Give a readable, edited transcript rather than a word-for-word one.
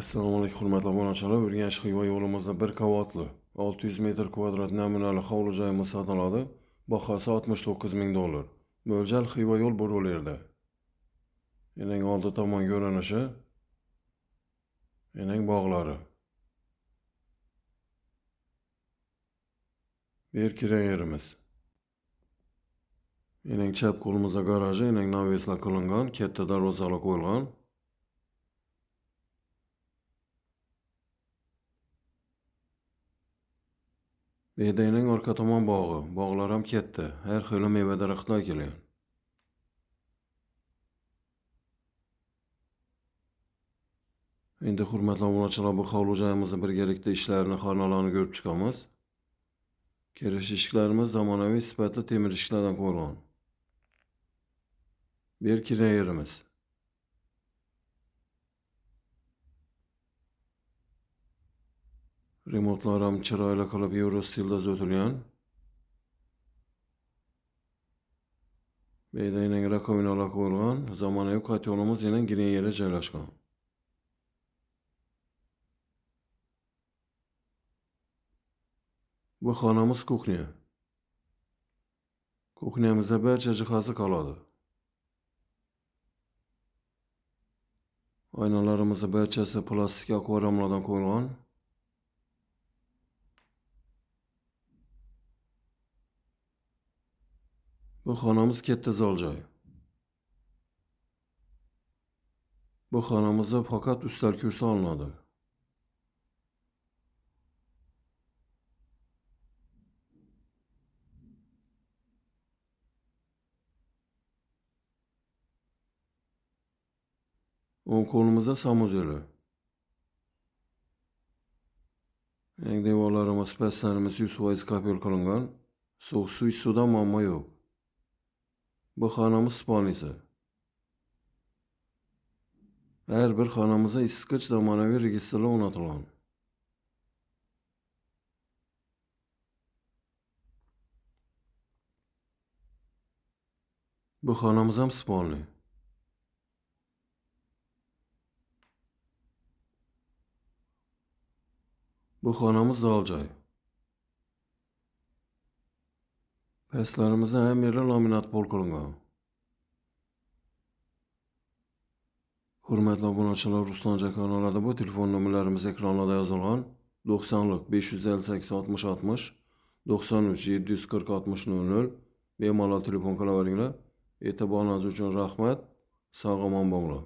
Assalomu alaykum hurmatli obunachilar. Urganch Xiva yo'limizda bir qavatli 600 metr kvadrat namunali hovli joyimiz sotiladi. Bahosi 69 ming dollar. Mo'ljal Xiva yo'l Burulerda. Ening oldi tomon ko'rinishi, ening bog'lari. Bu yer kiran yerimiz. Ening chap qo'limizda garaji, ening naveslar qilingan, katta darvozalar qo'yilgan. Bu yerda ening orqa tomon bog'i, bog'lar ham katta, har xil meva daraxtlar ekilgan. Endi hurmatli obunachilar, bu hovli joyimizni birgalikda ishlarini, xonalarni ko'rib chiqamiz. Kirish eshiklarimiz zamonaviy sifatli temir eshiklardan qo'yilgan. Bu yer kiran yerimiz. Remontlar ham chiroyli qilib Euro stilda o'tilgan. Bu yerda ening rakovinalar qo'yilgan, zamonaviy kotyolimiz ening giren yerga joylashgan. Bu xonamiz kuxnya. Kuxnyamizda barcha jihozi qoladi. Oynalarimiz barchasi plastik akvariumlardan qo'yilgan. Bu xonamiz katta zal joy. Bu xonamizda faqat ustal kursi olinadi. O'ng qo'limizda samuzeli. Eng devorlarimiz, pastlarimiz 100% kapel qilingan. Sovuq suv suvda muammo yo'q. Bu xonamiz spalnisi. Har bir xonamizda isitgich zamonaviy registrlar o'rnatilgan. Bu xonamiz ham spalni. Bu xonamiz zal joy. Pastlarimizda ham yerda laminat pol qilingan. Hurmatli obunachilar, Ruslan kanalida bu telefon nomerlarimiz ekranlarda yozilgan. 90 558 60 60, 93 740 60 00. Bemalol telefon qilaveringlar. E'tiboringiz uchun rahmat. Sog' omon bo'linglar.